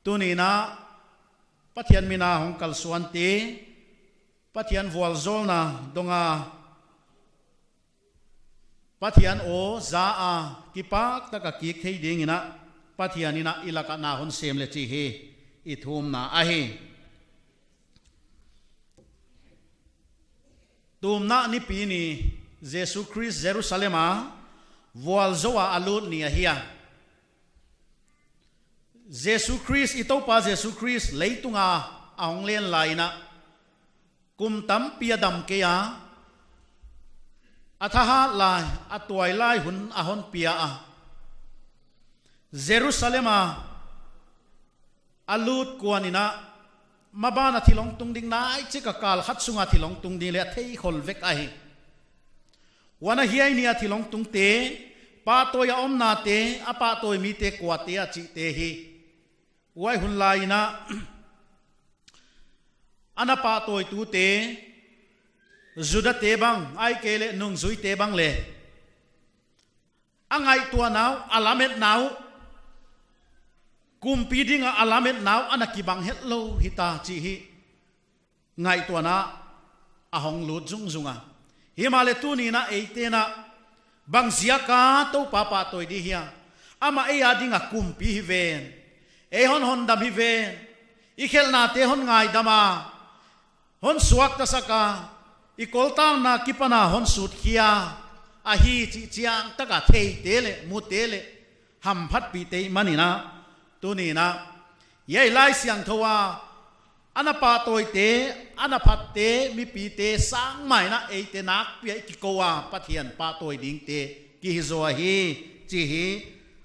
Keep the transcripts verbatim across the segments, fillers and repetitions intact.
Tuni'n a Pathian min a hong kalsuante, Pathian vualzawlna dong a Pathian aw za a kipak taka kik thei dingin a Pathian in a i lak ah na hon sem leh chih hi i thumna ahi. Tumna nipi ni Jesu Khrist Jerusalem a vualzou a a lut ni ahi a. Jesu Khrist, i Toupa Jesu Khrist leitung a a hong len lai in a kum tampi a dam kei a, a thahat lai, a tuai lai hun a hon pia a. Jerusalem a a lut kuan in a, maban a thil hong tung ding, naichik a kal khat sung a thil hong tung ding leh a thei khol vek ahi. Huan a hiai ni a thil hong tungte, pahtawi a omnate, a pahtawi mite kuate a chihte hi. Huai hun lai in a, a na pahtawitute, Judate bang, ahihkeileh nungzuite bang leh a ngaihtuahna uh, a lametna uh, kumpi ding a a lametna uh a na kibang hetlou hita chih hi ngaihtuahna a hong lut zungzung a. Himahleh tuni'n a eite'n a bang ziak a Toupa pahtawi di hia? Amah ei a ding a kumpi hi ven, ei hon hondam hi ven, i khelhnate hon ngaidam a, hon suakta sak a, i koltangna kipan a hon sutkhia ahi chih chiangtak a theite leh mute leh hamphatpihte i hihman in a, tuni'n a hiai Laisiangthou a a na pahtawite, a na phatte, mipite sang mah in a eite nakpi a i kikou a Pathian pahtawi dingte kihi zaw ahi chih hi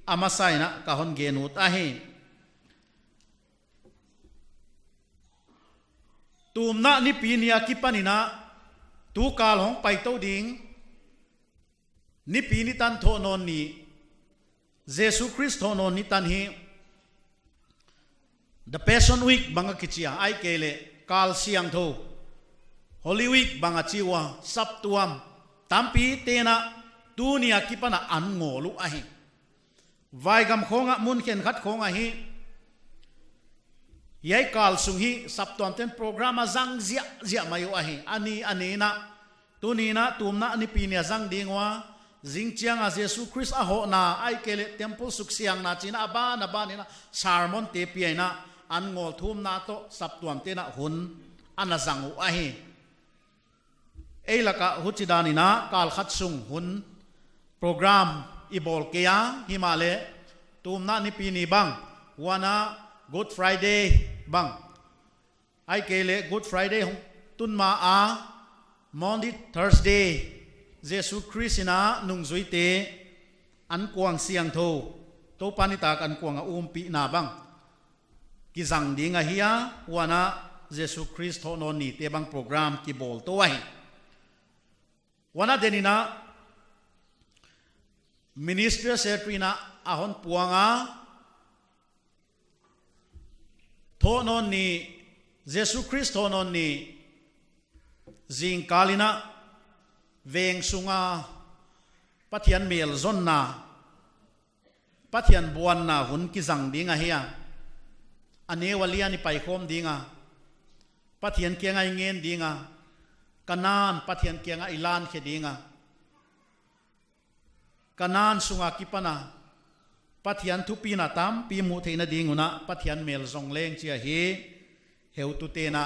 a masa in a ka hon gen ut ahi. Tumna nipi ni a kipan in a, tu kal hong paitou ding nipi ni tan, Thounawn ni, Jesu Khrist Thounawn ni tan hi The Passion Week bang a kichi a, ahihkeileh kal siangthou, Holy Week bang a chi ua, saptuam tampite'n a tuni a kipan a an ngawl uh ahi. Vaigam khawng ah, mun khenkhat khawng ah hi, hiai kal sung hi saptuamte'n program a zang ziahziah mai uh ahi. A ni a ni in a, tuni'n a tumna nipi ni a zang ding ua, zingchiang a Jesu Khrist a hohna, ahihkeileh temple suksiangna chi'n a, a ban a ban in a sermonte pia in a, an ngawl thumna toh saptuamte'n a hun a na zang uh ahi. Ei lak ah huchidan in a kal khat sung hun program i bawl kei a, himahleh tumna nipi ni bang, huan a Good Friday bang, ahihkeileh Good Friday hong tun ma a Maundy Thursday, Jesu Khrist in a nungzuite ankuang siangthou, Toupa nitak ankuang a umpihna bang kizang ding ahi a, huan a Jesu Khrist Thounawn nite bang program kibawl tou ahi. Huan a den in a Ministerial Secretary in a a hon puang a, Thounawn ni, Jesu Khrist Thounawn ni zingkal in a veng sung a Pathian mel zonna, Pathian buanna hun kizang ding ahi a. A neu a lian i paikhawm ding a, Pathian kiang a i ngen ding a, Kanaan Pathian kiang a i lankhe ding a, Kanaan sung a kipan a Pathian thupina tampi muh theihna ding un a Pathian mel zong leng chi ahi. Heutute'n a,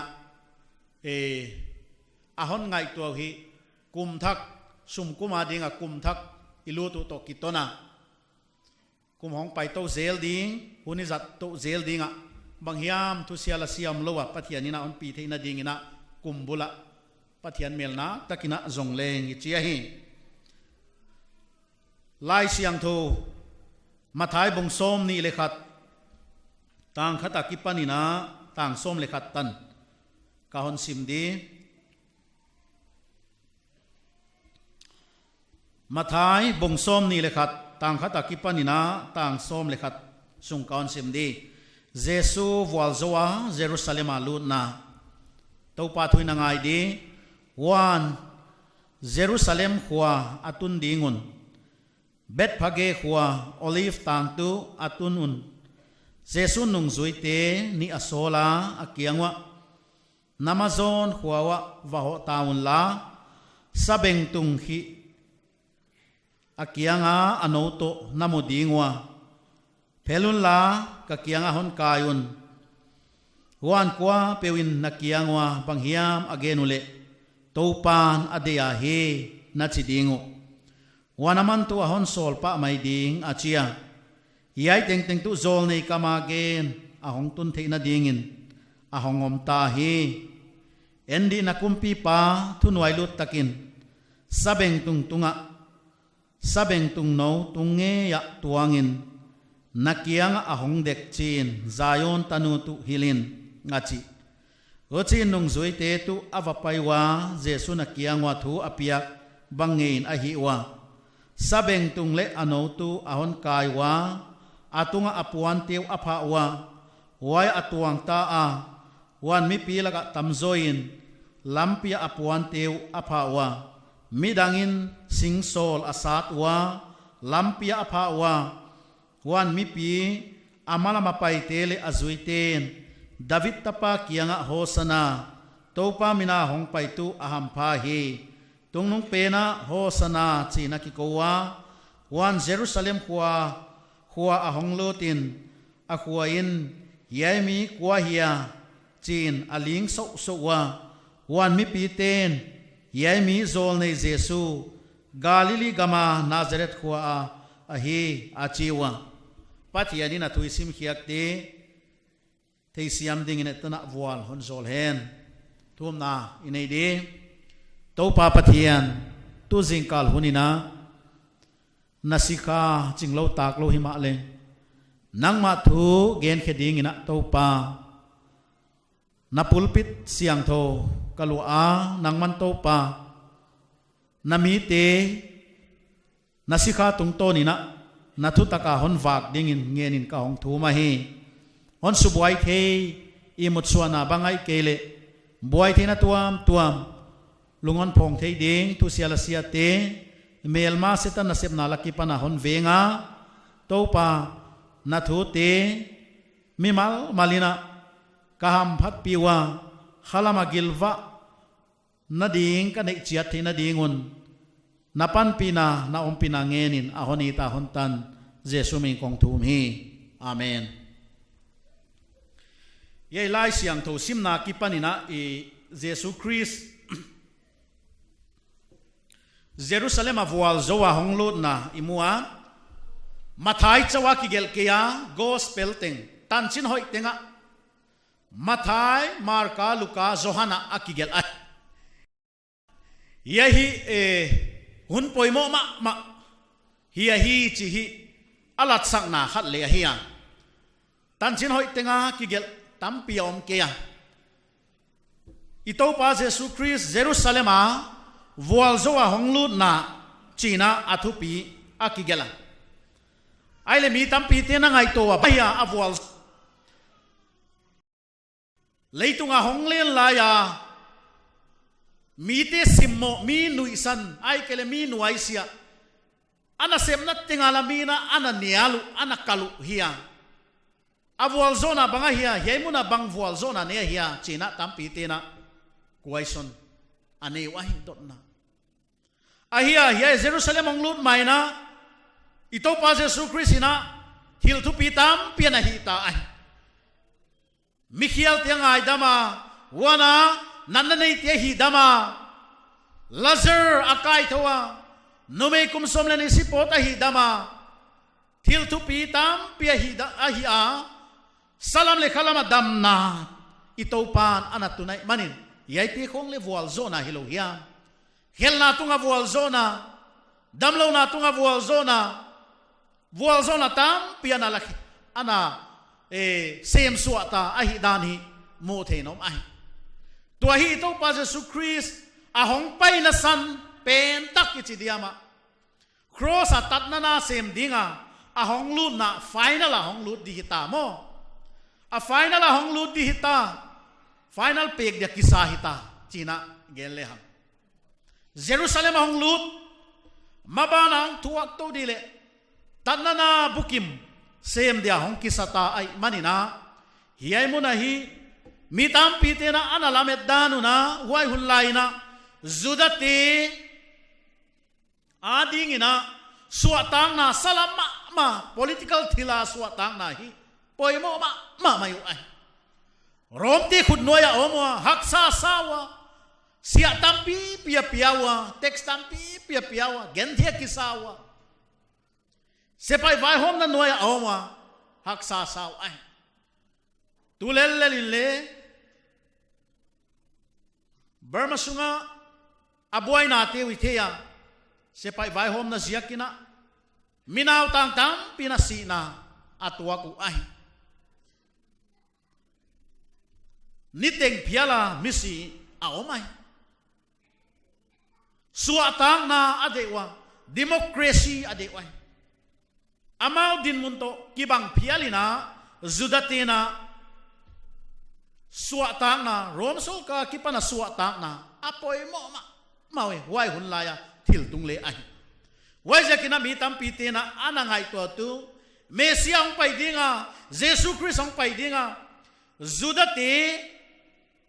eh, a hon ngaihtuah uh hi, kum thak, sum kum a ding a kum thak i lut uh toh kiton a, kum hong paitou zel ding, hun i zat tou zel ding a, banghiam thusia la siam lou a Pathian in a hon pi theihna ding in a kum bul a Pathian mel naktak in a zong leng i chi ahi. Laisiangthou Matthai bung sawmnih leh khat, tang khat a kipan in a tang sawm leh khat tan ka hon sim di. Matthai bung sawmnih leh khat, tang khat a kipan in a tang sawm leh khat sung ka hon sim di. Jesu vualzou a Jerusalem a lutna. Toupa thu in a ngai di. Huan Jerusalem khua a tun ding un, Bethphage khua, Olive tang tu a tun un, Jesu'n nungzuite nih a sawl a, a kiang uah, Na mazawn khua uah va hoh ta unla, sabengtung khih a kiang a a nou toh na mu ding ua, phel unla, ka kiang ah hon kai un. Huan kuapeuh in na kiang ua banghiam a gen uleh, Toupa'n a deih ahi, na chi ding uh. Huan aman tuh a hon sawl pah mai ding, a chi a. Hiai tengteng tuh jawlnei kam a gen a hong tun theihna dingin a hong om ta hi. En dih, na kumpipa thunuailut takin sabengtung tungah, sabengtung nou tung ngei ah tuangin, na kiang ah a hong dek chiin Zion tanu tuh hilh in, a chi. Huchiin nungzuite tuh a va pai ua, Jesu'n a kiang ua thu a piak bang ngeiin a hih ua. Sabengtung leh a nou tuh a hon kai ua, a tungah a puante uh a phah ua, huai a tuang ta a. Huan mipi lakah tamzaw in lampi ah a puante uh a phah ua. Midang in singsawl a sat ua, lampi ah a phah ua. Huan mipi, a malam a paite leh a zuiten, David tapa kiangah Hosanna, Toupa min a hong pai tuh a hampha hi. Tungnungpen ah Hosanna chiin a kikou ua. Huan Jerusalem khua, khua a hong lutin, a khua in, Hiai mi kua hia? chiin a ling souhsouh ua. Huan mipiten, Hiai mi jawlnei Jesu, Galili gam a Nazareth khua a ahi, a chi ua. Pathian in a thu i sim khiakte theisiam dingin et tana vual hon zawl hen. Thumna i nei di. Toupa Pathian, tu zingkal hun in a, na sikha chinglou taklou himahleh, nangmah thu genkhe dingin a Toupa, na pulpit siangthou ka luah a, nangman Toupa, na mite, na sikha tungtawn in a, na thutak a hon vak dingin ngenin ka hong thum ahi. Hon subuai thei, i mutsuahna bang ahihkeileh, buai theihna tuamtuam, lung hon phong thei ding, thusia lasiate, melma Setan nasepna lak akipan a hon veng a, Toupa, na thute, mimal mal in a, ka hamphatpih ua, khalam a gilvah na ding ka neih chiat theihna ding un, na panpihna, na ompihna ngenin a hon it a hon tan, Jesu min in kong thum hi. Amen. Hiai Laisiangthou simna akipan in a i Jesu Khrist Jerusalem a vualzou a hong lutna i mu a, Matthai chauh a kigelh kei a, Gospel teng, tanchinhoih teng ah, Matthai, Marka, Luka, Johan ah a kigelh ahi. Hiai hi, eh, hun poimoh mahmah hi ahi chih hi a latsakna khat leh ahi a. Tanchinhoih teng a kigelh tampi a om kei a. I Toupa Jesu Khrist Jerusalem a vualzou a hong lutna chiin a thupi a kigelh a. Ahihleh mi tampite'n a ngaihtuah a, bang hia a vualzou? Leitung a hong len lai a, mite simmoh, mi nuihsan, ahihkeileh mi nuaisiah, a nasepna teng a la mi in a, a na nial uh, a na kalh uh hia. A vualzawhna bang ahia, hiai mun a bang vualzawhna nei ahia, chiin a tampite'n a question a nei uh ahi dotna. Ahia, hiai Jerusalem hong lut ma in a, i Toupa Jesu Khrist in a, thil thupi tampi a na hih ta ahi. Mikhialte a ngaidam a, huan a natna neite a hihdam a, Lazar a kaithou a, numei kum sawm leh nih si pawt a hihdam a, thil thupi tampi a hih da-, a hih a, salam leh khalam a damna i Toupa'n a na tun ahihmanin, hiaite khong leh vualzawhna hilou hiam? Khelhna tung a vualzawhna, damlouhna tung a vualzawhna, vualzawhna tampi a na lak, a na, eh, semsuah ta ahihdan hi muh theih in om ahi. Tua hi i Toupa Jesu Khrist a hong paina san pen tak i chi diam a, cross a tatna na sem ding a, a hong lutna final a hong lut di hita maw. A final a hong lut di hita, final pek dia kisa hita, chiin a gen lehang. Jerusalem a hong lut, maban a hong thuak tou di leh, tatna na bukim, sem dia hong kisa ta ahihmanin a, hiai mun ah hi mi tampite'n a ana lamet dan un a, huai hun lai in a Judate adingin a suahtakna, salam mahmah, political thil a suahtakna hi poimoh mahmah mai uh ahi. Romte khut nuai a om ua, haksa sa ua, siah tampi pia pia ua, tax tampi pia pia ua, genthei a kisa ua, sepaih vaihawmna nuai a om ua, haksa sa uh ahi. Tu lellel in le Burma sunga a buainate uh i thei a, sepaih vaihawmna ziakin a mi nautang tampi'n a sihna a tuak uh ahi. Niteng phial a misi a om ahi. Suahtakna a deih ua, democracy a deih ua. Amau dinmun toh kibang phial in a, Judate'n a suahtakna, Rom sorkar akipan a suahtakna a poimoh mahmah uh, huai hun lai a thil tung le ahi. Huaiziakin a mi tampite'n a ana ngaihtuah uh, Messia hong pai ding a, Jesu Khrist hong pai ding a, Judate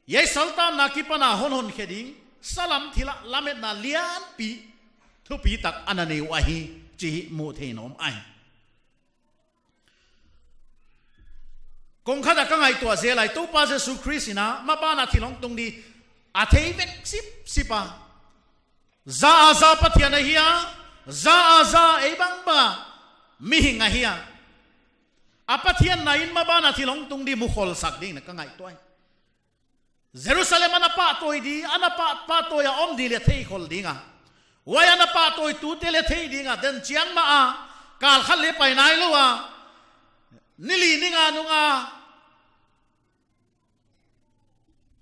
hiai saltanna akipan a hon honkhe ding, salam thil a lametna lianpi, thupitak ana nei uh ahi chih muh theih in om ahi. Kongkhat a ka ngaihtuah zel a, Toupa Jesu Khrist in a maban a thil hong tung di a thei vek sipsip a, za a za Pathian ahi a, za a za ei bangbang a mihing ahi a, a Pathianna in maban a thil hong tung di mukhol sak ding in a ka ngaihtuah hi. Jerusalem ana pahtawi di, ana pah, pahtawi a om di le theikhol ding a, huai ana pahtawi tute le thei ding a, den chiang mah a, kal khat le pai nailou a, ni li ni nga nung a,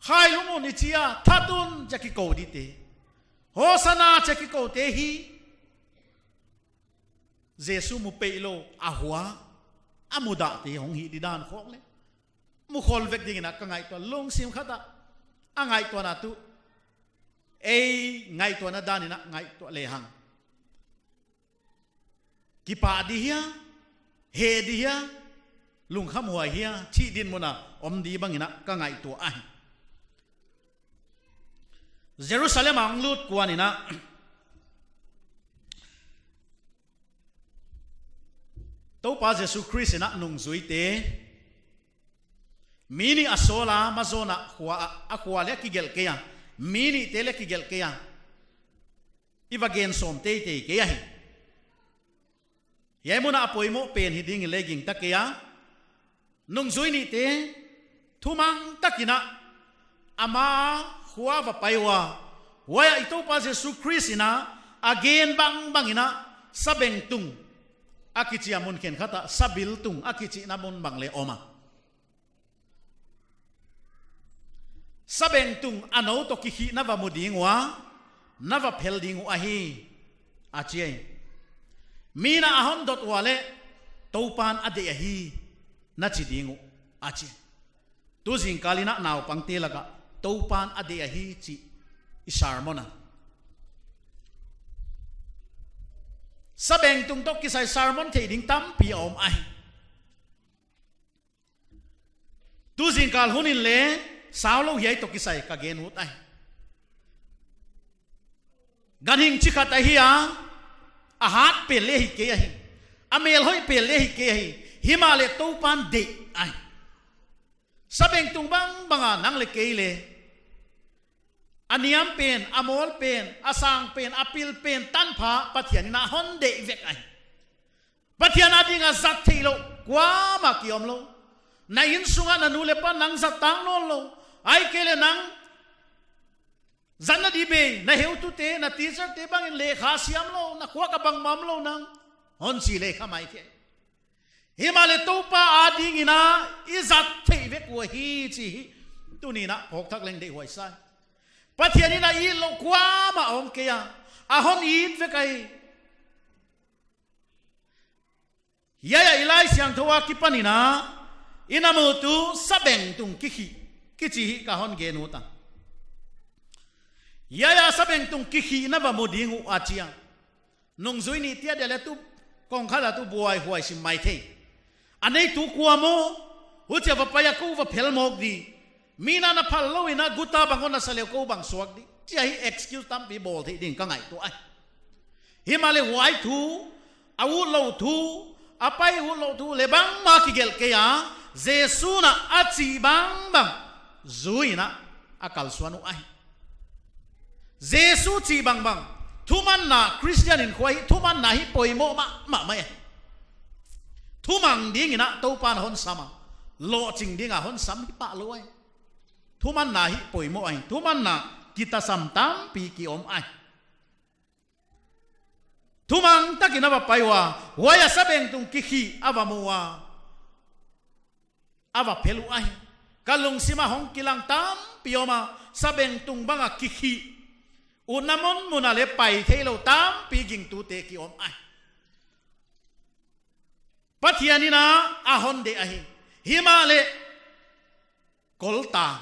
Khailung un i chi a, that un chi a kikou dite, Hosanna chi a kikoute hi Jesu mu peihlou a hua a mudahte hong hih di dan khawng le mukhol vek ding in a ka ngaihtuah, lungsim khat a a ngaihtuahna tuh ei ngaihtuahna dan in a ngaihtuah lehang, kipah di hia, heh di hia, lungkhamhuai hia chih dinmun a om di bang in a ka ngaihtuah ahi. Jerusalem a hong lut kuan in a Toupa Jesu Khrist in a nungzuite mi nih a sawl a, ma zawn a khua, a khua le kigelh kei a, mi nihte le kigelh kei a, i va gen sawm teitei kei ahi. Hiai mun a a poimoh pen hi ding in le gingta kei a, nungzui nihte thumang tak in a ama khua va pai ua, huai a i Toupa Jesu Khrist in a a gen bangbang in a sabengtung a kichi a, mun khenkhat a sabiltung a kichihna mun bang le om a, sabengtung a nou toh kikhih na va mu ding ua, na va phel ding uh ahi, a chi hi. Mi'n a hon dot ua leh Toupa'n a deih ahi na chi ding uh, a chi hi. Tu zingkal in a naupangte lak a Toupa'n a deih ahi chih i sermon a, sabengtung toh kisai sermon theih ding tampi a om ahi. Tu zingkal hun in le saulou hiai toh kisai ka gen ut ahi. Ganhing chi khat ahi a, a hat pen le hi kei ahi, a mel hoih pen le hi kei ahi, himahleh Toupa'n deih ahi. Sabengtung bangbang a nang le kei le a niam pen, a mawl pen, a sang pen, a pil pen tanpha Pathian in a hon deih vek ahi. Pathian ading a zat theihlouh kuamah ki om lou. Na innsung a na nu le pa nang zat tang nawnlou, ahihkeileh nang zatna di bei, na heutute, na teacher te bang in lekha siam lou, na khuak a bangmah om lou nang, hon chi lekha mai thei. Himahleh Toupa ading in a i zat theih vek uh ahi chih tuni in a phawk thak leng deihhuai sa hi. Pathian in a it louh kuamah om kei a, a hon it vek ahi. Hiai a i Laisiangthou akipan in a i na muh tuh sabengtung kikhih kichi hi ka hon gen ut a. Hiai a sabengtung kikhih na va mu ding uh, a chi a. Nungzui nihte adia le tu kongkhat a tu buaihuai sim mai thei. A neitu kua maw? Huchia va pai a, kou va phel mawk di. Mi na na phal lou in a guta bang hon na sa leh kou bang suak di. Chia hi excuse tampi bawl theih ding ka ngaihtuah ahi. Himahleh huai thu, a utlou thu, a pai utlou thu leh bangmah kigelh kei a, Jesu'n a chih bangbang zui in a kalsuan uh ahi. Jesu chih bangbang, thumanna, Christian in huai thumanna hi poimoh mahmah mai ahi. Thumang ding in a Toupa'n hon sam a, lohching ding a hon sam hi pah lou ahi. Thumanna hi poimoh ahi, thumanna kitasam tampi ki om ahi. Thumang tak in a va pai ua, huai a sabengtung kikhih a va mu ua, a va phel uh ahi. Ka lungsim a hong kilang tampi om a, sabengtung bang a kikhih, utna munmun a leh pai theilou tampi gingtute ki om ahi. Pathian in a hon deih ahi. Himahleh kol ta.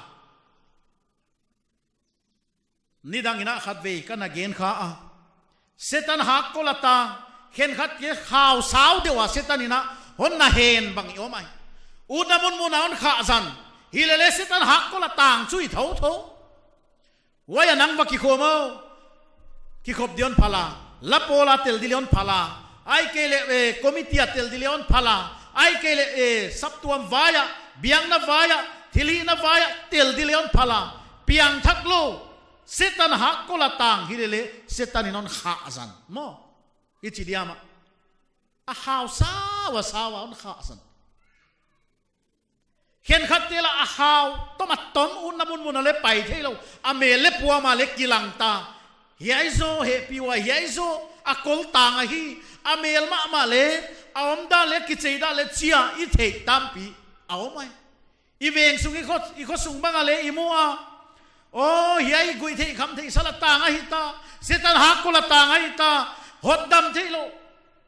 Nidang in a khatvei ka na gen kha a, Setan hakkol a tang, khenkhat kia khau sau deuh a Setan in a hon na hen bang i om ahi. Utna munmun a hon khah zan. Hileleh Setan hakkol a tang chu i thotho. Huai a nang va kikhawm aw. Kikhop di hon phal a, la pawl a tel di leh hon phal a, ahihkeileh, eh, committee a tel di leh hon phal a, ahihkeileh, eh, saptuam vai a, biakna vai a, thilhihna vai a tel di leh hon phal a, piangthak lou. Setan hakkol a tang hileleh Setan in hon khah zan maw. I chi diam a, a khau sau a sau a hon khah zan. Khenkhatte la a khau tom a tom, utna munmun a leh pai theilou, a mel leh puam a leh kilang ta. Hiai zaw hehpihhuai, hiai zaw a kol tang ahi. A mel mahmah leh, a omdan leh kicheidan leh chia i theih tampi a om ahi. I veng sung, i kho, i khosung bang a leh i mu a, aw, hiai guihtheih khamtheih sal a tang ahi ta, Setan hakkol a tang ahi ta, hotdam theilou.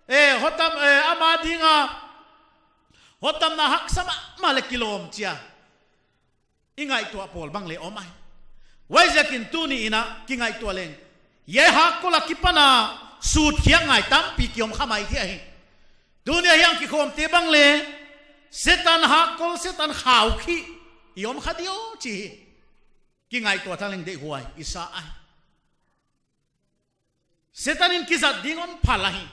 Eh, hotdam, eh, ama ding a hotdamna haksa mahmah leh kilawm chia i ngaihtuah pawl bang leh om ahi. Huaiziakin tuni in a kingaihtuah leng, hiai hakkol a kipan a sutkhiak ngai tampi ki om kha mai thei ahi. Tuni a hiai kikhawmte bang leh Setan hakkol, Setan khau khih i om kha di aw chih hi kingaihtuah thak leng deihhuai i sa ahi. Setan in kizat ding hon phal ahi.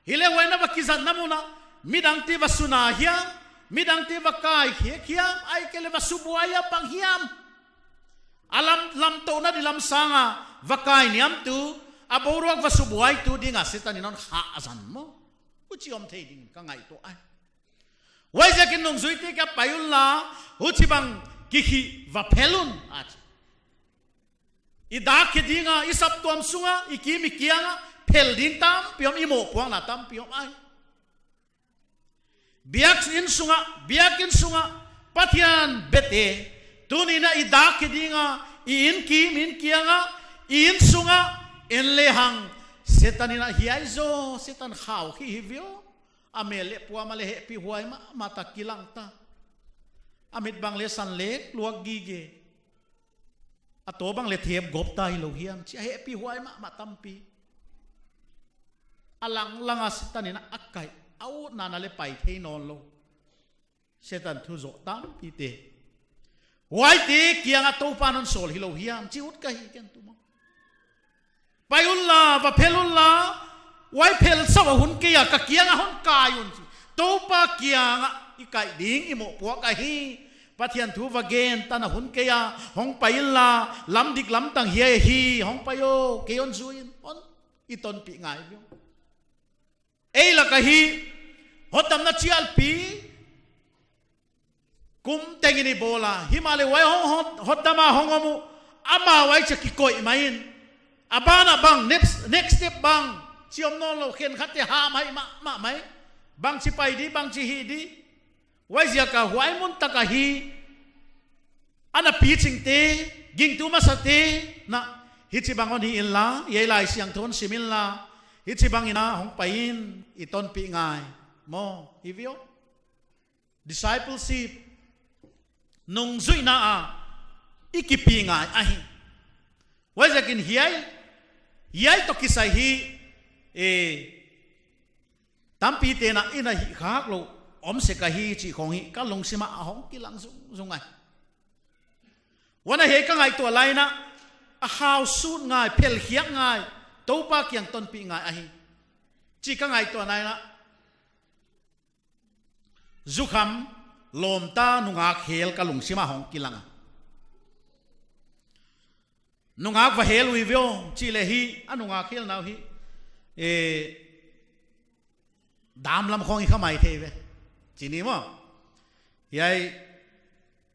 Hileh huai na va kizatna mun a midangte va suna hiam, midangte va kaikhek hiam, ahihkeileh va subuai a pang hiam? A lam, lamtouhna di lam sang a va kainiamtu, a boruak va subuaitu ding a Setan in hon khah zan maw. Huchi om thei ding ka ngaihtuah ahi. Huaiziakin nungzuite kia pai unla, huchibang kikhih va phel un a chi. I dak khe ding a, i saptuam sung a, i kim i kiang a phel ding tampi om, i mohpuakna tampi om ahi. Biakin sung a, biakin sung a Pathian bete, tuni in a i dak khe ding a, i inn kim inn kiang a, i inn sung a en lehang, Setan in a hiai zaw, Setan khau khih hi ve aw. A mel leh puam a leh hehpihhuai mahmah ta, kilang ta. A mit bang leh san leh luak gige. A taw bang leh thep gop ta hilou hiam chi a hehpihhuai mahmah tampi. A langlang a Setan in a kai, a utna in a leh pai thei nawnlou. Setan thu zoh tampite. Huaite kiang a Toupa'n hon sawl hilou hiam chi ut ka hi ken tu maw. Pai unla, va phel unla, huai phel sau a hun kei a, ka kiang a hon kai un chi. Toupa kiang a i kai ding i mohpuak ahi. Pathian thu va gen tan a hun kei a, hong pai inla, lam dik lam tang hiai hi, hong pai aw, kei hon zui in, hon i tonpih ngai ve. Ei lak a hi, hotdamna chialpi kum teng in i bawl a, himahleh huai hong hot, hotdam a hong om uh, amau huai chia kikoih mai in. A ban ah bang, next, next step bang, chi om nawnlou, khenkhatte ham hai mahmah mai. Bangchi pai di, bangchi hih di. Huaiziak a huai mun tak a hi, a na pichingte, gingtu masate, na, hichibang hon hi inla, hiai Laisiangthou hon sim inla, hichibang in a hong pai in, i tonpih ngai. Maw, hi ve aw. Discipleship, nungzuihna ah i kipih ngai ahi. Huaiziakin hiai, hiai toh kisai hi, eh, tampite'n a i na hih khak lou, om sek ahi chih khong hi ka lungsim ah a hong kilang zungzung ai. Huan a hiai ka ngaihtuah lai in a, a hau sut ngai, phelkhiak ngai, Toupa kiang tonpih ngai ahi chih ka ngaihtuah lai in a, zukham lawmta nungak hel ka lungsim ah hong kilang a. Nungak va hel ui ve aw, chih leh hi, a nungak helna uh hi, eh, dam lam khong i kha mai thei ve. Chi ni maw. Hiai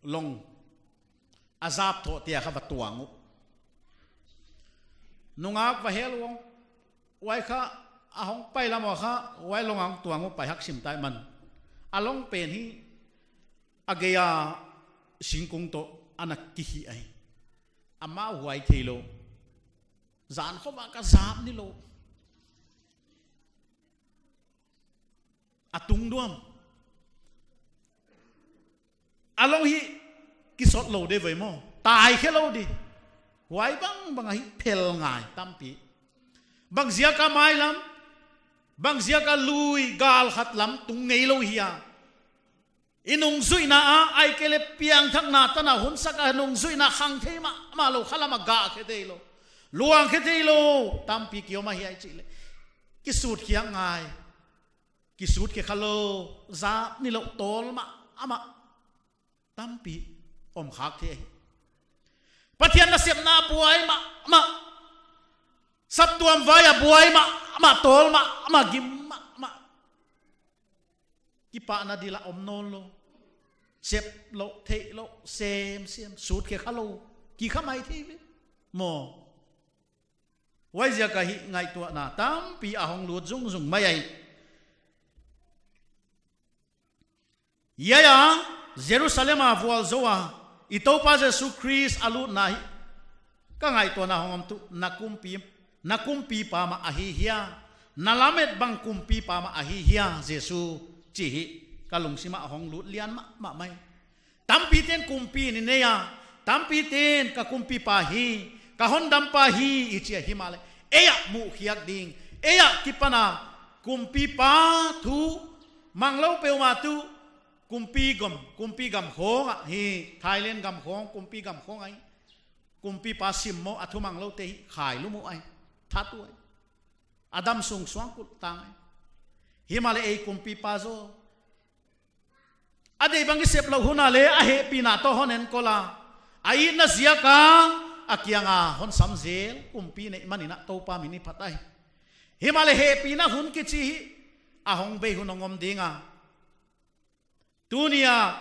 long a zap thoh te a kha va tuang uh. Nungak va hel uh. Huai kha a hong pai lam uh kha, huai long a hong tuang uh pai hak sim tai man. A long pen hi a gei a singkung toh ana kihih ahi. Amah huai theilou. Zan khop a ka zap ni lou. A tungduam. A long hi kisot lou de ve maw. Tai khe lou di. Huai bangbang ahi phel ngai tampi. Bang ziak a mai lam, bang ziak a lui gal khat lam tung ngei lou hia. I nungzuihna ah, ahihkeileh piangthakna tan a hun sak a nungzuihna khang thei mahmah lou kha lam a gah khe theilou. Luang khe theilou. Tampi ki om ahi ai chih leh. Kisut khiak ngai. Kisut khe kha lou. Zap ni lou tawl mahmah. Tampi om khak thei ahi. Pathian nasepna buai mahmah. Saptuam vai a buai mahmah, tawl mahmah, gim mahmah. Kipahna di lah om nawn lou. Sep lou, theih lou, semsem, sut khe kha lou. Ki kha mai thei ve. Maw. Huai ziak ahi ngaihtuahna tampi a hong lut zungzung mai ahi. Hiai a, Jerusalem a vualzou a, i Toupa Jesu Khrist a lutna hi. Ka ngaihtuahna hong om tuh, na kumpi, na kumpipa mah ahi hia, na lamet bang kumpipa mah ahi hia, Jesu chih hi, ka lungsim ah hong lut lian mahmah mai. Tampi ten kumpi i nei a, tampi ten ka kumpipa hi, ka hondampa hi, i chi a himahleh. Ei a muhkhiak ding, ei a kipan a kumpipa thu mang lou peuhmah tuh, kumpi gam, kumpi gam khong ahi, Thailand gam khong, kumpi gam khong ahi. Kumpipa sim maw, a thu mang lou te hi, khai lum uh ahi, that uh ahi. A dam sung suang kul tang ahi. Himahleh ei kumpipa zaw. A deih bang i sep lou hun a leh, a hehpihna toh hon enkol a. A itna ziak a, a kiang a hon sam zel, kumpi neih man in a Toupa min i phat ahi. Himahleh hehpihna hun kichi hi, a hong bei hun hong om ding a. Tuni a,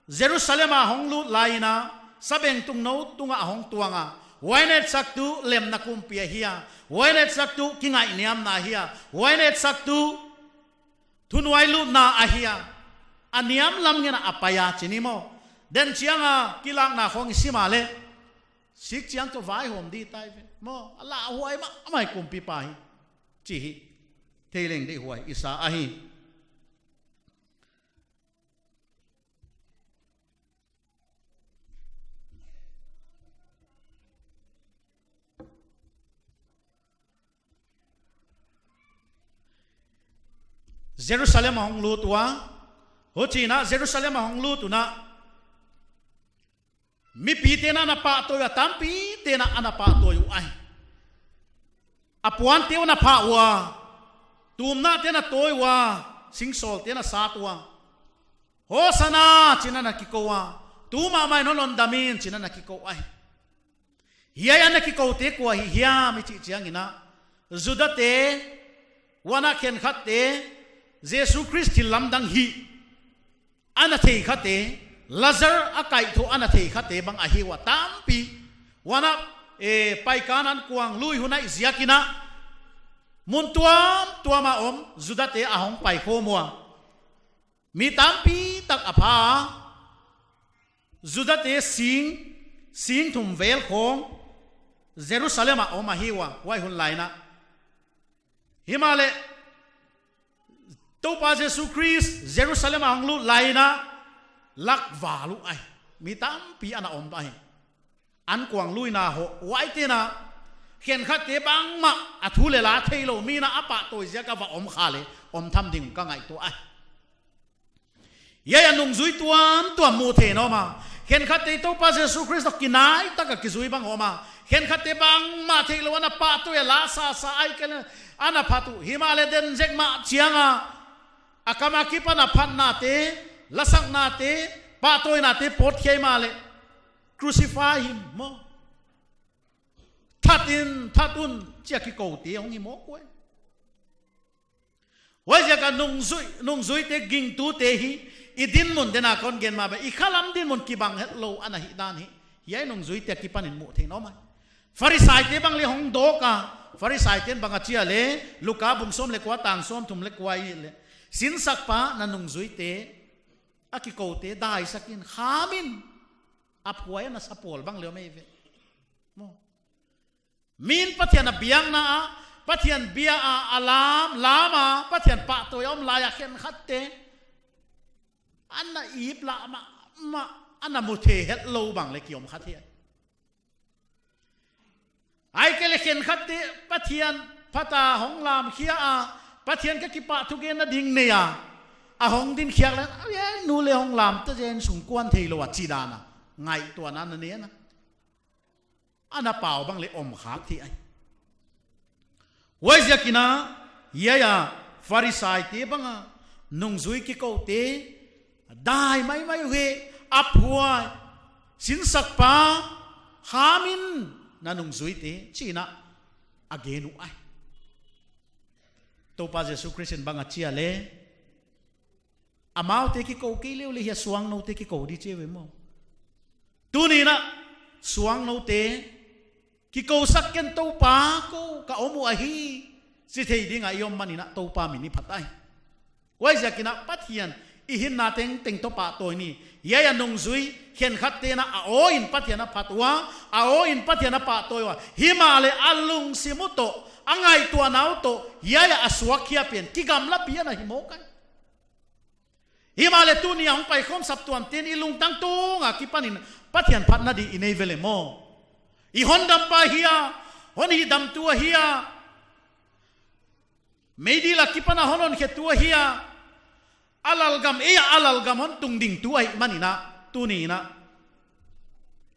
Jerusalem a hong lut lai in a, sabengtung nou tung ah hong tuang a. Huai na etsaktu lemna kumpi ahi a. Huai na etsaktu kingaihniamna ahi a. Huai na etsaktu thunuailutna ahi a. A niam lam ngen a a pai a chi ni maw. Den chiang a kilakna khong i sim a leh. Sik chiang toh vaihawm di tai ve. Maw, a lauhuai mahmah kumpipa hi. Chih hi. Thei leng deihhuai i sa ahi. Jerusalem a hong lut ua, huchiin a Jerusalem a hong lut un a, mipite'n ana pahtawi ua, tampi te'n ana pahtawi uh ahi. A puante uh ana phah ua, tumnate ana tawi ua, singsawlte ana sat ua. Hosana chiin ana kikou a, tu mahmah in hon hondam in chiin ana kikou ahi. Hiai ana kikoute kua hi hiam i chih chiangin a, Judate, huan a khenkhatte, Jesu Khrist thillamdang hih ana theikhate, Lazar a kaihthoh ana theikhate bang ahi ua tampi. Huan a, eh, Paikan Ankuang lui hun ahih ziakin a, mun tuamtuam a om Judate a hong paikhawm ua. Mi tampi tak a pha a, Judate sing, sing thum vel khong Jerusalem a om ahi ua, huai hun lai in a. Himahleh, Toupa Jesu Khrist Jerusalem a hong lut lai in a, lak val uh ahi. Mi tampi ana om ahi. Ankuang luina hoh, huaite'n a, khenkhatte bangmah a thu leh la theilou, mi'n a pahtawi ziak a va om kha leh, om tham ding ka ngaihtuah ahi. Hiai a nungzui tuamtuam muh theih in om a. Khenkhatte Toupa Jesu Khrist toh kinai taka kizui bang om a. Khenkhatte bangmah theilou ana pahtawi a, la sasa, ahihkeileh ana phat uh. Himahleh den zek mah chiang a, a kam akipan a phatnate, lasaknate, pahtawinate pawt khia mahleh, crucify him maw, that in, that un, chi a kikoute hong hi mawk uh. Huaiziak a nungzui, nungzuite, gingtute hi i dinmun, den a kon gen mah bang, i khalam dinmun kibang hetlou ana hihdan hi hiai nungzuite akipan in muh theih in om a. Pharisaite bang leng hong dawk a, Pharisaite'n bang a chi a leh, Luka bung sawm leh kua, tang sawmthum leh kua i et leh, sinsakpa, na nungzuite, a kikoute daisak in, kham in, a phuai a na sa pawl bang leng om ei ve maw. Min Pathian a biakna ah, Pathian bia a, a lam, lam a, Pathian pahtawi a om lai a khenkhatte, ana ip lah mahmah, ana mu thei hetlou bang leng ki om kha thei. Ahihkeileh khenkhatte Pathian phat a hong lamkhia a, Pathian ka kipahthugenna ding nei a, a hong dinkhiak leh, "Ai, nu leng hong lam ta zen, sung kuan theilou a," chi dan a ngaihtuahna na nei a, ana pau bang leng om khak thei ai. Huaiziak in a, hiai a Pharisaite bang a nungzui kikoute dai maimai uhi, a phuai, sinsakpa, kham in, na nungzuite, chi in a gen uh ai. Toupa Jesu Khrist in bang a chi a leh, amaute kikou kei uleh hiai suangnoute kikou di chi ve maw. Tuni in a, suangnoute, kikousak ken, Toupa, kou ka om uh ahi, chi thei ding a i om man in a Toupa min i phat ai. Huaiziak in a Pathian i hinna tengteng toh pahtawi ni. Hiai a nungzui khenkhatte'n a aw in Pathian a phat ua, a aw in Pathian a pahtawi ua. Himahleh a lungsim uh toh, a ngaihtuahna uh toh, hiai a a suakkhia pen kigamla pi ana hi mawk ai. Himahleh tuni a hong paikhawm saptuamte'n i lungtang tung akipan in Pathian phatna di i nei ve leh maw. I hondampa hi a, hon hihdamtu ahi a, meidil akipan a hon honkhetu ahi a, a lalgam, ei a a lalgam hon tungdingtu ahihman in a, tuni in a,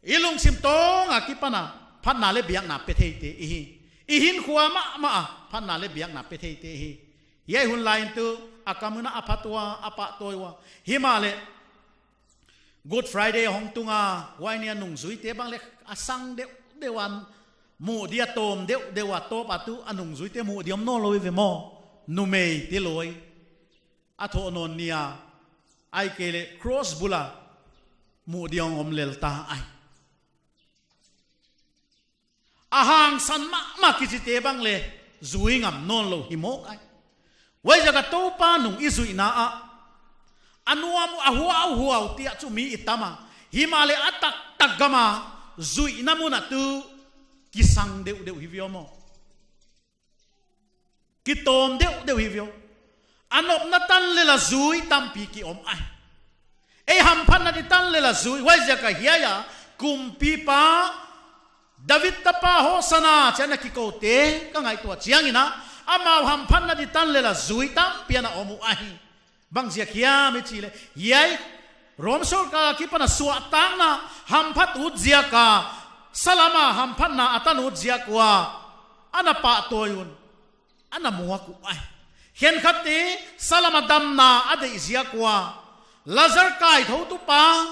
i lungsim tung akipan a phatna leh biakna pe theite i hi. I hinkhua mahmah a phatna leh biakna pe theite i hi. Hiai hun lai in tuh, a kam un a a phat ua, a pahtawi ua. Himahleh, Good Friday hong tung a, huai ni a nungzuite bang leng a sang deuhdeuh a, muh di a tawm deuhdeuh a, tawp a tuh a nungzuite muh di om nawnlou ve maw. Numeite lawi a thoh nawn ni a, ahihkeileh cross bul a muh di hong om lel ta ai. A hangsan mahmah kichite bang leng zui ngam nawnlou hi mawk ai. Huaiziak a Toupa nung i zuihna ah, a nuam uh, a huauhuau te ah chu mi i tam a. Himahleh a taktak gam a zuihna mun ah tuh kisang deuhdeuh hi ve maw. Kitawm deuhdeuh hi ve. A nopna tan lel a zui tampi ki om ai. Ei hamphatna di tan lel a zui, huaiziak a hiai a kumpipa, David tapa Hosana chi a na kikoute ka ngaihtuah chiang in a, amau hamphatna di tan lel a zui tampi ana om uh ahi. Bang ziak hiam i chih leh, hiai Rom sorkar akipan a suahtakna hamphat ut ziak a, salam a hamphatna a tan ut ziak ua, ana pahtawi un, ana muak uh ai. Khenkhatte salam a damna a deih ziak ua, Lazar kaithoutupa,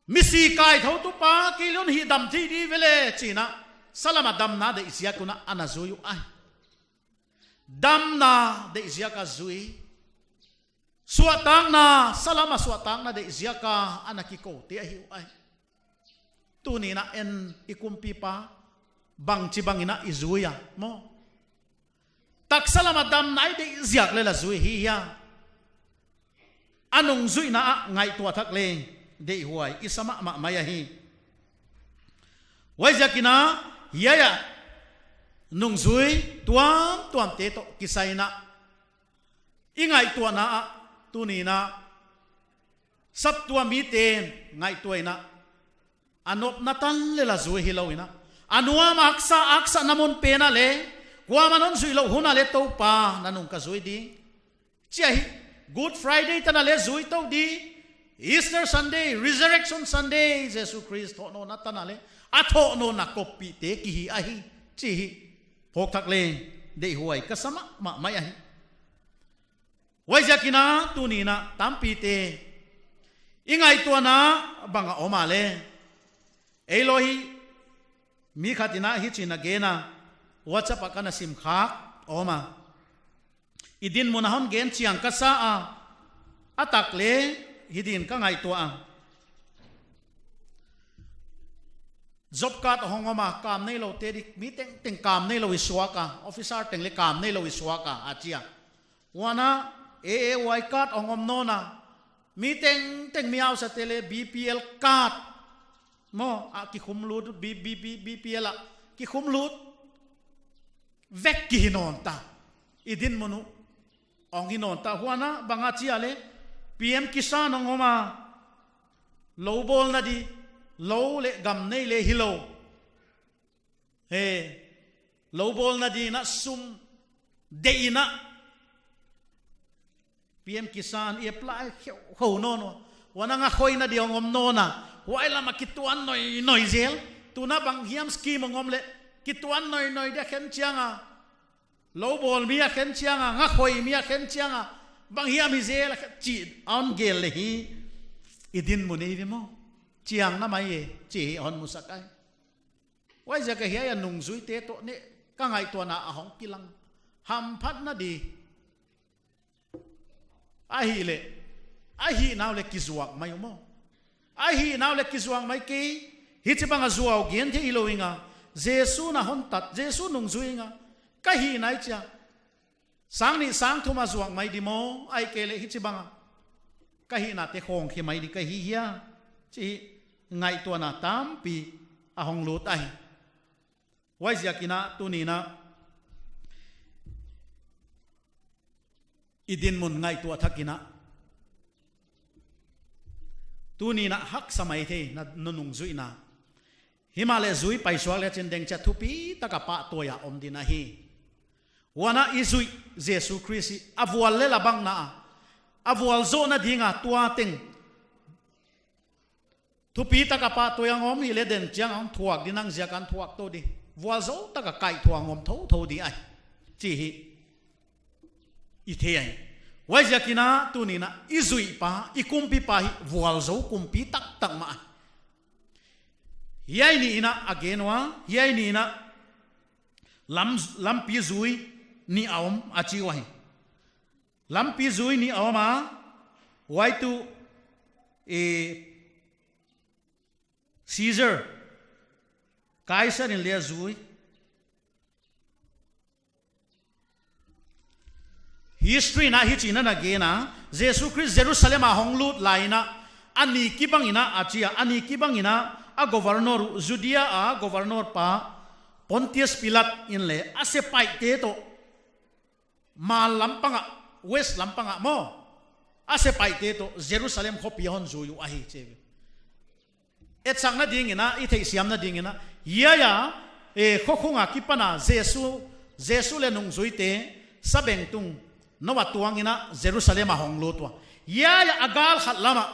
misi kaithoutupa, kei leng hihdam thei di ve leh chi in a, salam a damna deih ziak un a ana zui uh ai. Damna deih ziak a zui. Suahtakna, salam a suahtakna deih ziak a ana kikoute ahi uh ai. Tuni in a en i kumpipa bangchibang in a i zui a maw. Taksa lam a damna i deih ziak lel a zui hi hia. A nungzuihna ah ngaihtuah thak leng deihhuai i sa mahmah mai ahi. Huaiziak in a, hiai a nungzui tuamtuamte toh kisai in a, i ngaihtuahna ah tuni in a, saptuam mite'n ngaihtuah in a, a nopna tan lel a zui hilou in a, a nuam a haksa, haksatna mun pen ah leng, kuamah'n hon zuihlouh hun ah leng Toupa na nung ka zui ding, chi a hi, Good Friday tan a leh zui tou di, Easter Sunday, Resurrection Sunday, Jesu Khrist thohnawnna tan a leh, a thohnawnna koppihte ki hi ahi, chih phawk thak leh deihhuai ka sa mahmah mai ahi. Huaiziakin a tuni'n a tampite i ngaihtuahna bang a om a leh, ei lou hi mi khat in a hichi'n a gen a, WhatsApp ah ka na sim khak om a. I dinmun a hon gen chiang ka sa a, a tak leh hi din ka ngaihtuah a. Job card hong om a, kam neiloute di, mi tengteng kam neilou i suak a, officer teng leh kam neilou i suak a, a chi a. Huan a, A A Y card hong om nawn a, mi tengteng mi hausate leh B P L card, maw, a kikhum lut, B, B, B, B P L a kikhum lut vek ki hi nawn ta. I dinmun uh hong hi nawn ta. Huan a bang a chi a leh, P M Kisan hong om a, lou bawlna di, lou leh gam nei leh hilou, he, lou bawlna di'n a sum deihna, P M Kisan i apply kheukhou nawn ua. Huan a, ngakhoina di hong om nawn a, huai lam a kituan noinoi zel. Tu'n a bang hiam scheme hong om leh, kituan noinoi di a khen chiang a, lou bawl mi a khen chiang a, ngakhoi mi a khen chiang a, bang hiam hi zel a khen chih a hon gel leh hi, i dinmun ei ve maw, chiang na mai e, chih hon musak ahi. Huaiziak a hiai a nungzuite toh neh ka ngaihtuahna a hong kilang, hamphatna di. Ahihleh, a hihna uh leh kizuak mai uh maw. A hihna uh leh kizuak mai kei, hichibang a zuau gen thei hilou ing a, Jesu na hon tat, Jesu nungzui ing a, ka hihna i chi a, sang nih sang thum a zuak mai di maw, ahihkeileh hichibang a ka hihnate khawng khe mai di ka hi hia, chih ngaihtuahna tampi a hong lut ahi. Huaiziakin a tuni'n a i dinmun ngaihtuah thak in a, tuni'n a haksa maithei na, na nungzuihna. Himahleh zui paisuak leh chin deng chiah thupi tak a pahtawi a om ding ahi. Huan a i zuih Jesu Khrist hi a vual leh la bang na a, a vualzawhna ding a tua teng thupi tak a pahtawi a om hi leh den chiang a thuak di nang ziak a thuak tou di. Vualzou tak a kaithuah om thouthou di ahi, chih i thei ahi. Huaiziakin a tuni'n a i zuihpa, i kumpipa hi vualzou kumpi taktak mah ahi. Hiai ni'n a a gen ua, hiai ni'n a lam, lampi zui nih a om a chi uhi. Lampi zui nih a om a, huai tuh, eh, Caesar, Kaisar in leh a zui. History in a hichi'n a na gen a, Jesu Khrist Jerusalem a hong lut lai in a, a ni kibang in a, a chi a, a ni kibang in a, a governor uh, Judea a governor pa Pontius Pilat in leh a sepaihte toh, mal lampang ah, west lampang ah maw, a sepaihte toh Jerusalem khopi hon zui uh ahi chi. Etsakna ding in a, i theihsiamna ding in a, hiai a, eh, khokhung a kipan a Jesu, Jesu leh nungzuite sabengtung nou a tuang in a Jerusalem a hong lut ua. Hiai a, a gal khat lam ah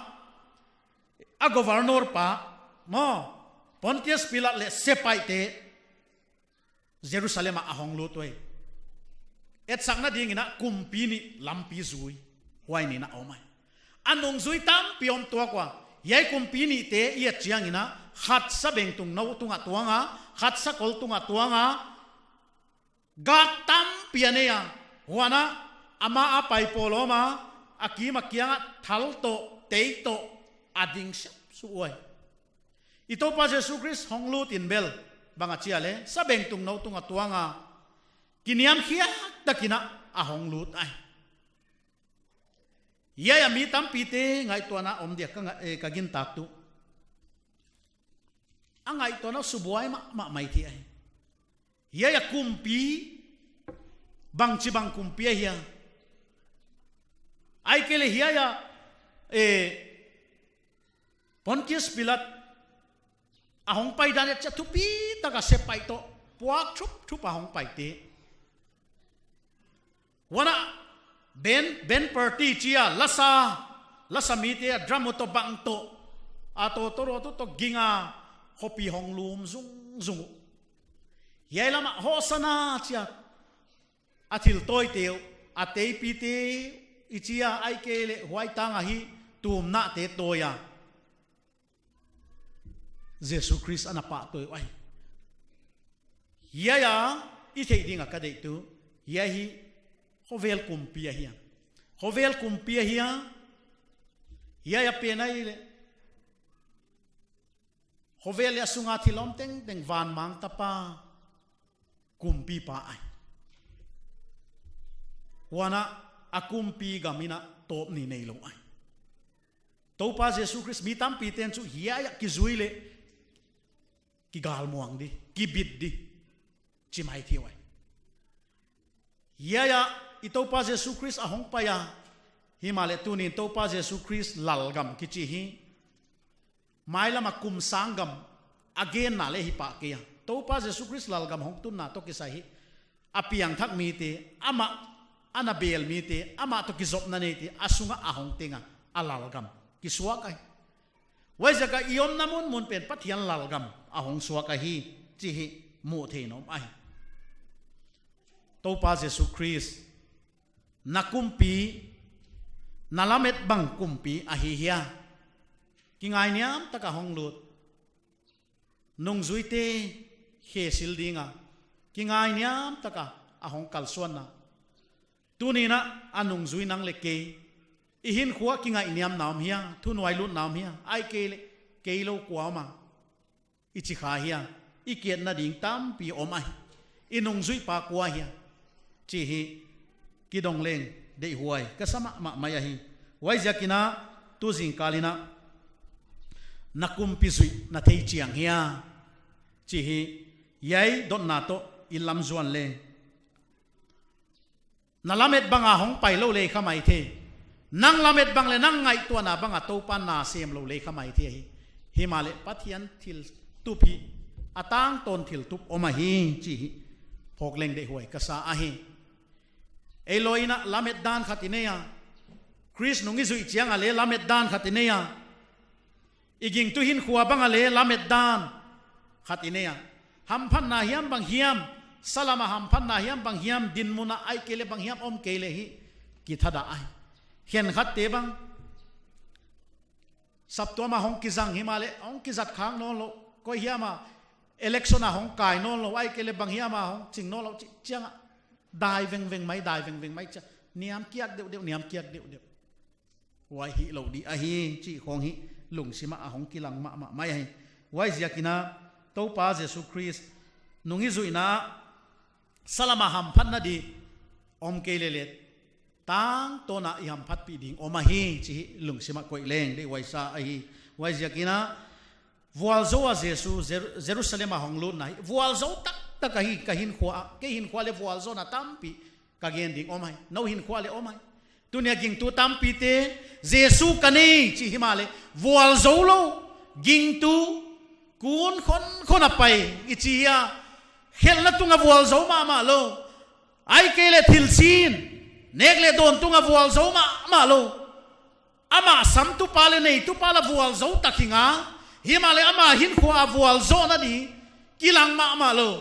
a governor pa maw, Pontius Pilat leh sepaihte Jerusalem ah a hong lut uhi. Etsakna ding in a kumpi nih lampi zui, huai ni'n a om ahi. A nungzui tampi om tuak ua, hiai kumpi nihte i et chiang in a, khat sabengtung nou tung a tuang a, khat sakol tung a tuang a, guard tampi a nei a, huan a, amah a pai pawl om a, a kim a kiang a thal toh, tei toh, a ding siamsuh uhi. I Toupa Jesu Khrist hong lut in bel, bang a chi a leh, sabengtung nou tung a tuang a, kiniamkhiak tak in a a hong lut ahi. Hiai a mi tampite ngaihtuahna om dia ka nga-, eh, ka gintak tuh. A ngaihtuahna subuai mahmah maithei ahi. Hiai a kumpi, bangchibang kumpi ahia. Ahihkeileh hiai a, eh, Pontius Pilat a hong pai dan et chiah thupi tak a sepaih toh puak thupthup a hong paite. Huan a, Band, band party chi a, lasa, lasa mite a drum uh toh bang toh, a toh toh ro toh toh ging a, khopi hong lum zungzung uh. Hiai lam ah Hosana chi a, a thil tawite uh, a teipite uh, i chi a, ahihkeileh huai tang ahi, tumnate tawi a, Jesu Khrist ana pahtawi uh ahi. Hiai a i theih ding a ka deihtu, hiai hi khovel kumpi ahi a. Khovel kumpi ahi a, hiai a pen ahihleh khovel leh a sunga thil om tengteng vanmang tapa kumpipa ahi. Huan a kumpi gam in a tawpni neilou ahi. Toupa Jesu Khrist mi tampite'n chu hiai a kizui leh kigalmuang di, kibit di, chi mai thei uh ahi. Hiai a i Toupa Jesu Khrist a hong pai a, himahleh tuni'n Toupa Jesu Khrist lalgam kichi hi mailam a kum sang gam a genna leh hi pah kei a. Toupa Jesu Khrist lalgam hong tunna toh kisai hi, a piangthak mite, amah ana bel mite, amah toh kizopna neite a sung ah a hong teng a, a lalgam kisuak ahi. Huaiziak a i omna munmun pen Pathian lalgam a hong suak ahi, chih hi muh theih in om ahi. Toupa Jesu Khrist, na kumpi, na lamet bang kumpi ahi hia? Kingainiam tak a hong lut, nungzuite khesil ding a, kingainiam tak a a hong kalsuanna. Tuni'n a nungzui nang leh kei, i hinkhua kingaihniamna om hia, thunuailutna om hia, ahihkeileh keilou kuamah i chi kha hia, i kiatna ding tampi om ahi, i nungzuipa kua hia, chih hi kidong leng deihhuai ka sa mahmah mai ahi. Huaiziak in a tuzingkal in a na kumpi zuih na thei chiang hia, chih hi hiai dotna toh i lam zuan leng. Na lamet bang a hong pai lou leh kha maithei. Nang lamet bang leh nang ngaihtuahna bang a Toupa'n na sem lou leh kha maithei hi. Himahleh Pathian thiltup hi a tangtawn thiltup om ahi chih hi phawk leng deihhuai ka sa ahi. Ei lawi in a lamet dan khat i nei a, Khrist nung i zuih chiang a leh lamet dan khat i nei a, i gingtu hinkhua bang a leh lamet dan khat i nei a. Hamphatna hiam bang hiam, salam a hamphatna hiam bang hiam, dinmun a ahihkeileh bang hiam om kei leh hi kithadah ahi. Khenkhatte bang saptuam a hong kizang himahleh hong kizat khak nawnlou, koi hiam a election a hong kai nawnlou, ahihkeileh bang hiam a hong ching nawnlou chih chiang a dai vengveng mai, dai vengveng mai chi a, niam kiak deuhdeuh, niam kiak deuhdeuh. Huai hilou di ahi chih khong hi lungsim ah a hong kilang mahmah mai ahi. Huaiziak in a Toupa Jesu Khrist nung i zuihna ah salam a hamphatna di om kei leh leh, tangtawn a i hamphatpih ding om ahi chih hi lungsim ah koih leng deihhuai sa ahi. Huaiziak in a vualzou a Jesu Jer-, Jerusalem a hong lutna hi vualzou taktak ahi. Ka hinkhua ah, kei hinkhua leh vualzouhna tampi ka gen ding om ahi, nou hinkhua leh om ahi. Tuni a gingtu tampite, Jesu ka nei chi himahleh vualzou lou, gingtu, kun khonkhon a pai i chi a, khelhna tung a vualzou mahmah lou, ahihkeileh thil sin, nek leh dawn tung a vualzou mahmah lou. Amah samtupa leh neitupa la vualzou tak hi ngal, himahleh ama hinkhua a vualzouhna di kilang mahmah lou.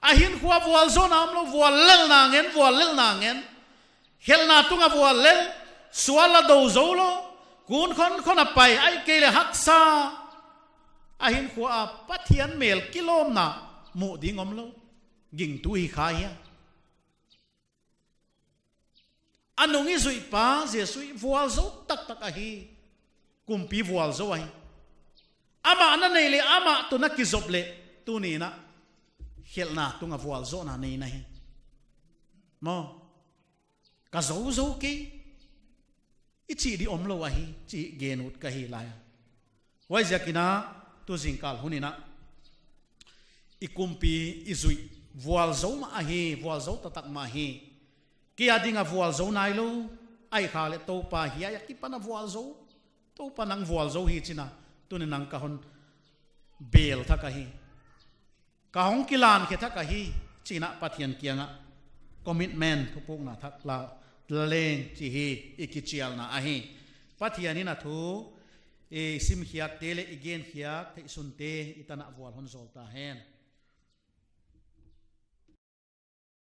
A hinkhua vualzouhna omlou, vuallelhna ngen, vuallelhna ngen. Khelhna tung a vuallelh, sual la dou zou lou, kun khonkhon a pai, ahihkeileh haksa. A hinkhua a Pathian mel kilawmna muh ding omlou. Gingtu hi kha hia? A nung i zuihpa Jesu hi vualzou taktak ahi. Kumpi vualzou ahi. Amah na nei leh, amah toh na kizop leh, tuni in a khelhna tung a vualzouhna nei na hi. Maw, ka zouzou kei, i chih di omlou ahi chih gen ut ka hi lai a. Huaiziak in a tuzingkal hun in a i kumpi i zuih vualzou mah ahi, vualzou taktak mah hi. Kei a ding a vualzou nailou, ahihkak leh Toupa hiai a kipan a vualzou, Toupa nang vualzou hi chi in a tuni nang ka hon bel thak ahi. Ka hong kilan khe thak ahi, chi in a Pathian kiang ah commitment thupukna thak la, leng chih i kichialna ahi. Pathian in a thu i simkhiakte leh i genkhiak theihsunte i tan ah vual hon zawl ta hen.